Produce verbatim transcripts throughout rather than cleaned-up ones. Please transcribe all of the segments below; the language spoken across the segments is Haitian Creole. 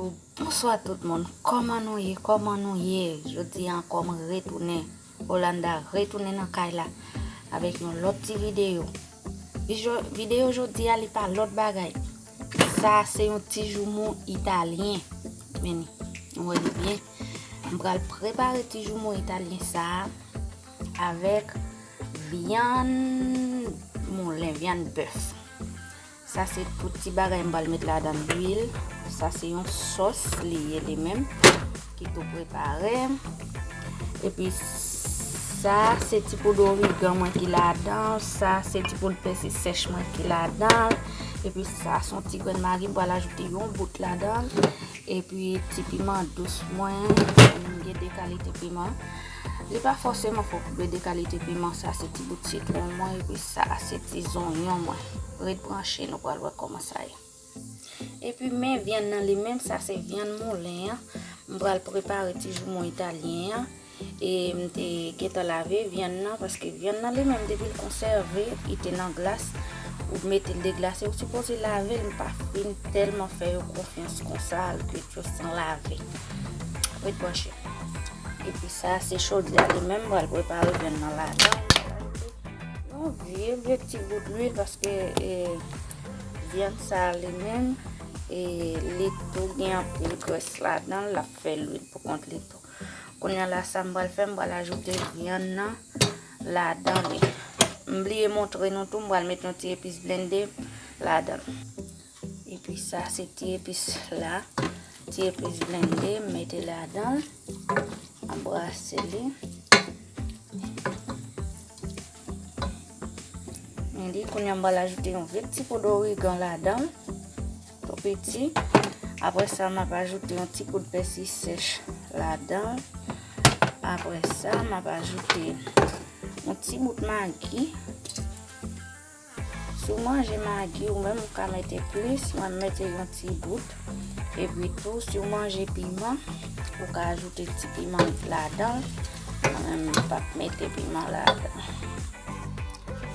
Bonswa tout moun, kòman nou ye? Kòman nou ye? Jodi a ankò m retounen, Olanda retounen nan kay la avèk yon lòt ti videyo. Vijo- Videyo jodi a li pa lòt bagay. Sa se yon ti joumou italyen. Men ni, nou wè li byen. M pral prepare ti joumou italyen sa a avèk vyann moulen, vyann bèf. Sa se tout ti bagay m pral met ladan lwil. Sa se yon sòs li ye li menm ki tou prepare. Epi sa se ti poud origan mwen ki ladan. Sa se ti poud pèsi sèch mwen ki ladan. Epi sa se yon ti grenn magi m pral ajoute yon bout ladan. Epi ti piman dous mwen, m gen de kalite piman. Li pa fòseman fò pou gen de kalite piman, sa se ti bout sitwon mwen, epi sa se ti zonyon mwen. Ret branche, nou pral wè kòman sa ye. Epi men vyann nan li menm, sa se vyann moulen an. M pral prepare ti joumou italyen an. E m te gentan lave vyann nan, paske vyann nan li menm depi l konsève, li te nan glas, ou mete l deglase, ou sipoze lave l, m pa fin tèlman fè yo konfyans konsa, al kwit yo san lave. Ret branche. Epi sa se chodyè li menm, m pral prepare vyann nan ladan. Yon vye, vye ti bout lwil, paske, e, vyann sa li menm, e, li tou gen anpil grès ladan l, l ap fè lwil pou kont li tou. Kounye a la, sa m pral fè, m pral ajoute vyann nan ladan li. M bliye montre nou tou, m pral met yon ti epis blende ladan l. Epi sa, se ti epis la, ti epis blende, m mete ladan l, m brase li. Men li, kounye a m pral ajoute yon vye ti poud origan ladan l, tou piti. Apre sa, m ap ajoute yon ti poud pèsi sèch ladan l. Apre sa, m ap ajoute yon ti bout magi. Si w manje magi, ou menm ou ka mete plis, mwen m mete yon ti bout. Epi tou, si w manje piman, ou ka ajoute ti piman ladan l. Mwen menm m p ap mete piman ladan l.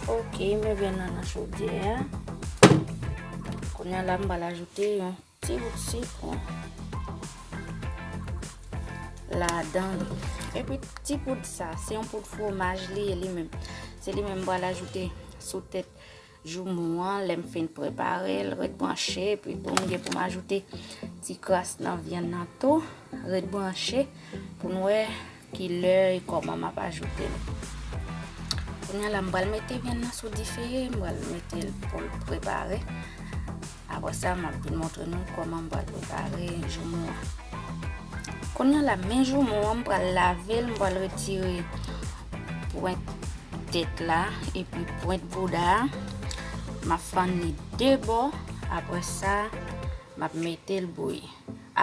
Ok, m vin nan, nan chodyè a. Kounye a la, m pral ajoute yon ti bout sitwon ladan li. Epi ti poud sa, se yon poud fwomaj li ye li menm. Se li menm m pral ajoute sou tèt joumou an, lè m fin prepare l, ret branche, epi tou m gen pou m ajoute ti kras nan vyann nan tou, ret branche pou n wè ki lè e kòman m ap ajoute l. Kounye a la, m pral mete vyann nan sou dife, m pral mete l pou l prepare. Apre sa, m ap vin montre nou kòman m pral prepare joumou an. Kounye a la, men joumou an, m pral lave l, m pral retire pwent tèt la, epi pwent bouda a. M ap fann li de bò. Apre sa, m ap mete l bouyi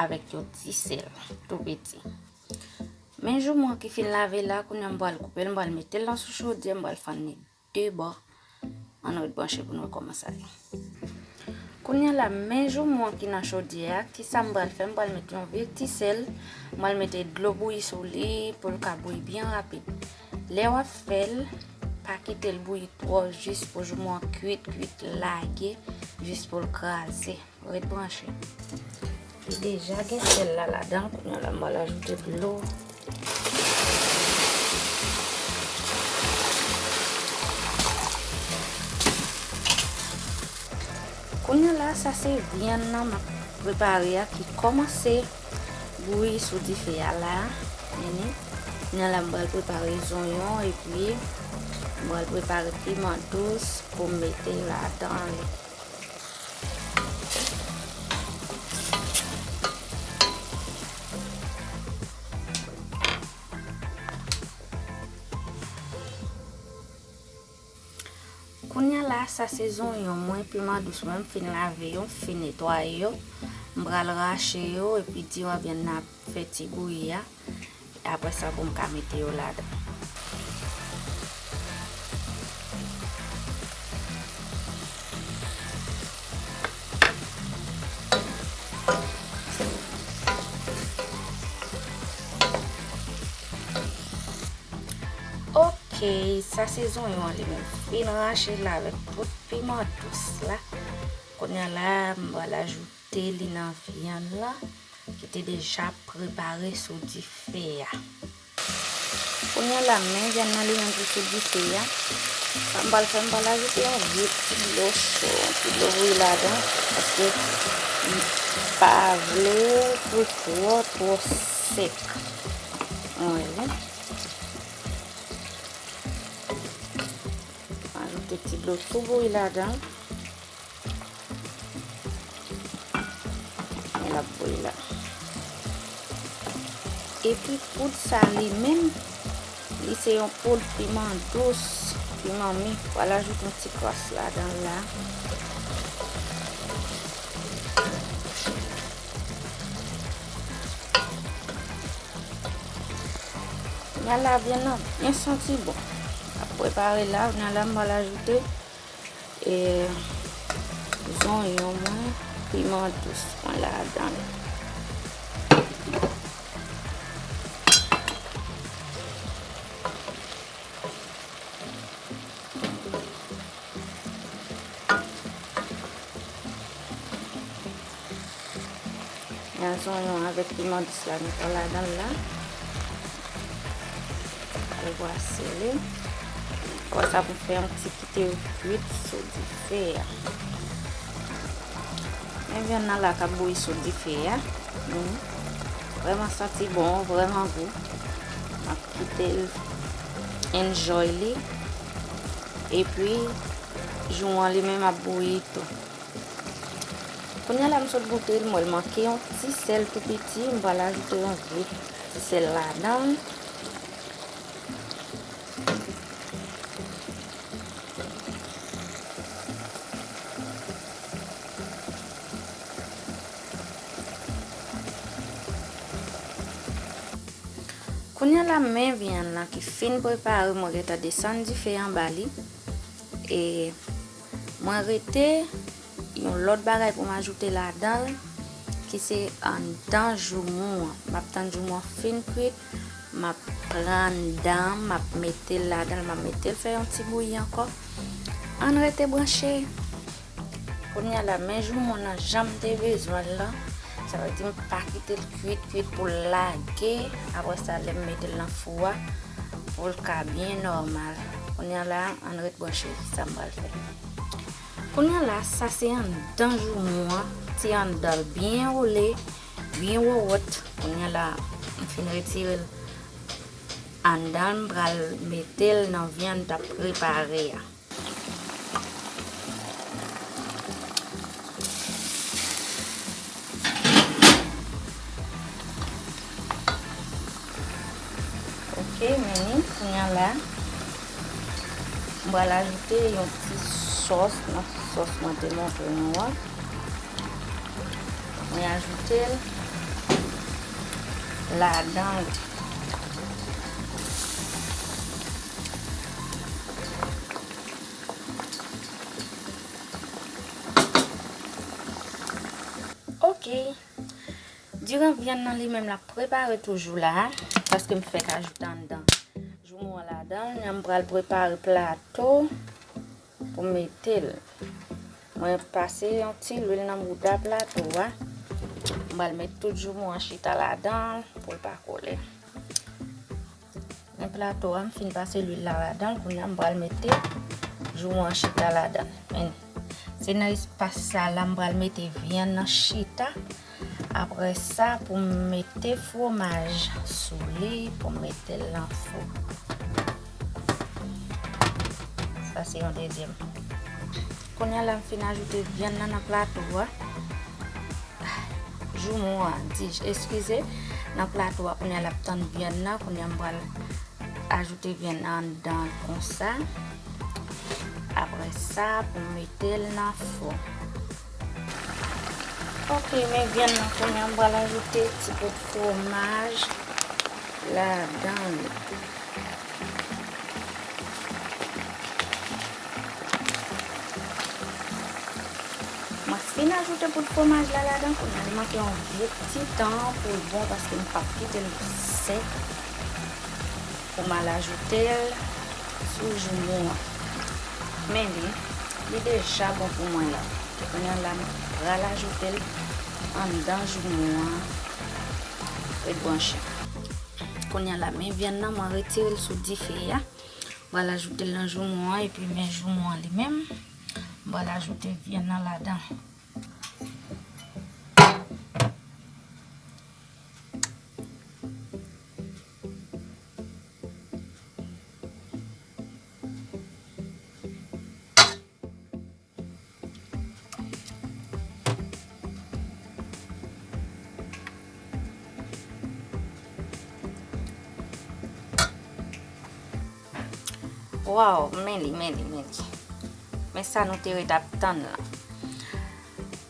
avèk yon ti sèl tou piti. Men joumou an ki fin lave la, kounye a m pral koupe l, m pral mete l nan sou chodyè, m pral fann li de bò. Ann ret branche pou n wè kòman sa ye. Kounye a la, men joumou an ki nan chodyè a, kisa m pral fè? M pral met yon vye ti sèl, m pral mete dlo bouyi sou li pou l ka bouyi byen rapid. Lè w ap fè l, pa kite l bouyi twò jis pou joumou an kwit, kwit, lage, jis pou l kraze. Ret branche. Li deja gen sèl la ladan, kounye a la m pral ajoute dlo. Kounye a la, sa se vyann nan m ap prepare a ki kòmanse bouyi sou dife a la. Men ni, kounye a la m pral prepare zonyon epi m pral prepare piman dous pou m mete ladan li. Kounye a la, sa se zonyon mwen, piman dous mwen, m fin lave yo, m fin netwaye yo. M pral rache yo, epi diwa vyann nan ap fè ti bouyi a. Apre sa, pou m ka mete yo ladan. Ok, sa se zonyon an li menm. Fin rache l avèk tout piman dous la. Kounye a la, m pral ajoute li nan vyann lan. te deja prepare sou dife a. Kounye a la, men vyann nan li menm ki sou dife a. Sa m pral fè, m pral ajoute yon vye ti dlo cho, yon ti dlo bouyi ladan, paske m pa vle l twò, twò sèk. Ou wè, wi. Ajoute ti dlo tou bouyi ladan. Men l ap bouyi la. Epi poud sa li menm, li se yon poud piman dous, piman mi. Pral ajoute yon ti kras ladan la. Kounye a la, vyann nan byen santi bon. Ap prepare la, kounye a la, m pral ajoute, e, zonyon mwen, piman dous mwen ladan l. Nan zonyon avèk piman dous la, nou pran ladan l la. Al brase li. Apre sa, pou fè yon ti kite l kwit sou dife a. Men vyann nan la k ap bouyi sou dife a. Hmm. Vrèman santi bon, vrèman gou. M ap kite l enjoy li. Epi, joumou an li menm ap bouyi tou. Kounye a la, m sot goute l, m wè l manke yon ti sèl tou piti, m pral ajoute yon vye ti sèl ladan l. Kounye a la, men vyann lan ki fin prepare, mwen gentan desann dife anba li. E mwen rete yon lòt bagay pou m ajoute ladan l, ki se anndan joumou an. M ap tann joumou an fin kwit, m ap pran anndan an, m ap mete l ladan l, m ap mete l fè yon ti bouyi ankò. Ann rete branche. Kounye a la, men joumou an nan jan m te bezwen l lan. Sa vle di m pa kite l kwit, kwit pou l lage. Apre sa, lè m mete l nan fou a, pou l ka byen nòmal. Kounye a la, ann ret branche, ki sa m pral fè. Kounye a la, sa se anndan joumou an, ti anndan l byen wole, byen wowòt. Kounye a la, m fin retire l anndan l, m pral mete l nan vyann m t ap prepare a. Ok, men ni, kounye a la, m pral ajoute yon ti sòs nan sòs mwen te montre nou an. Mwen ajoute l ladan l. Ok. Diran vyann nan li menm l ap prepare toujou la, paske m fèk ajoute anndan joumou an ladan l, m pral prepare plato pou m mete l. Mwen pase yon ti lwil nan bouda plato a. M pral met tout joumou an chita ladan l pou l pa kole. Men plato a, m fin pase lwil la ladan l, kounye a m pral mete joumou an chita ladan l. Men, se nan espas sa la m pral mete vyann nan chita. Apre sa, pou m mete fwomaj sou li, pou m mete l nan fou. Sa se yon dezyèm. Kounye a la, m fin ajoute vyann nan nan plato a. Joumou an, di, eskize, nan plato a, kounye a l ap tann vyann nan, kounye a m pral ajoute vyann nan anndan konsa. Apre sa, pou m mete l nan fou. Ok, men vyann nan, kounye a m pral ajoute ti poud fwomaj ladan li. Mwen fin ajoute poud fwomaj la ladan, kounye a li manke yon vye ti tan pou l bon, paske m p ap kite l sèk pou m al ajoute l sou joumou an. Men li, li deja bon pou mwen la. Kounye a la, m pral ajoute l anndan joumou an. Ret branche. Kounye a la, men vyann nan, mwen retire l sou dife a. Mwen pral ajoute l nan joumon an, epi men joumon an li menm, mwen pral ajoute vyann nan ladan. Waw, men li, men li, men li. Men sa nou te ret ap tann lan.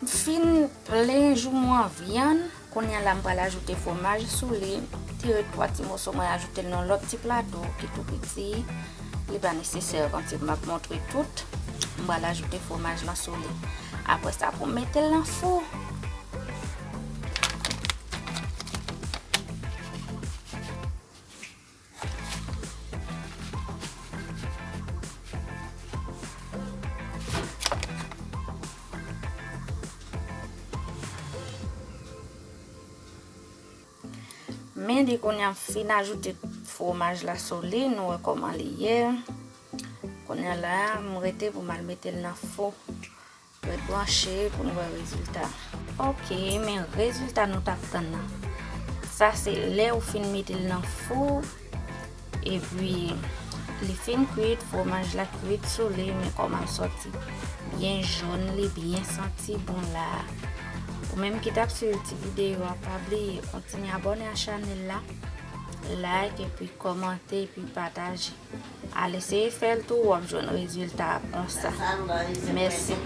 M fin plen joumon an vyann. Kounye a la, m pral ajoute fwomaj sou li. Te ret twa ti moso, mwen ajoute l nan lòt ti plato ki tou piti. Li pa nesesè, konsi m ap montre tout. M pral ajoute fwomaj lan sou li. Apre sa, pou m mete l nan fou. Men li kounye a m fin ajoute fwomaj la sou li, nou wè kòman li ye. Kounye a la, m rete pou m al mete l nan fou. Ret branche pou n wè rezilta. Ok, men rezilta nou t ap tann nan. Sa se lè ou fin mete l nan fou, epi li fin kwit, fwomaj la kwit sou li, men kòman l sòti byen jòn, li byen santi bon la. Ou menm ki t ap swiv ti videyo a, pa bliye kontinye abòne a chanèl la, like, epi kòmante, epi pataje. Al eseye fè l tou, w ap jwenn rezilta a konsa. Mèsi.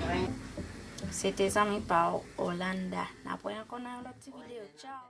Se te zanmi pa w, Olanda. N ap wè ankò nan yon lòt ti videyo. Tchaw!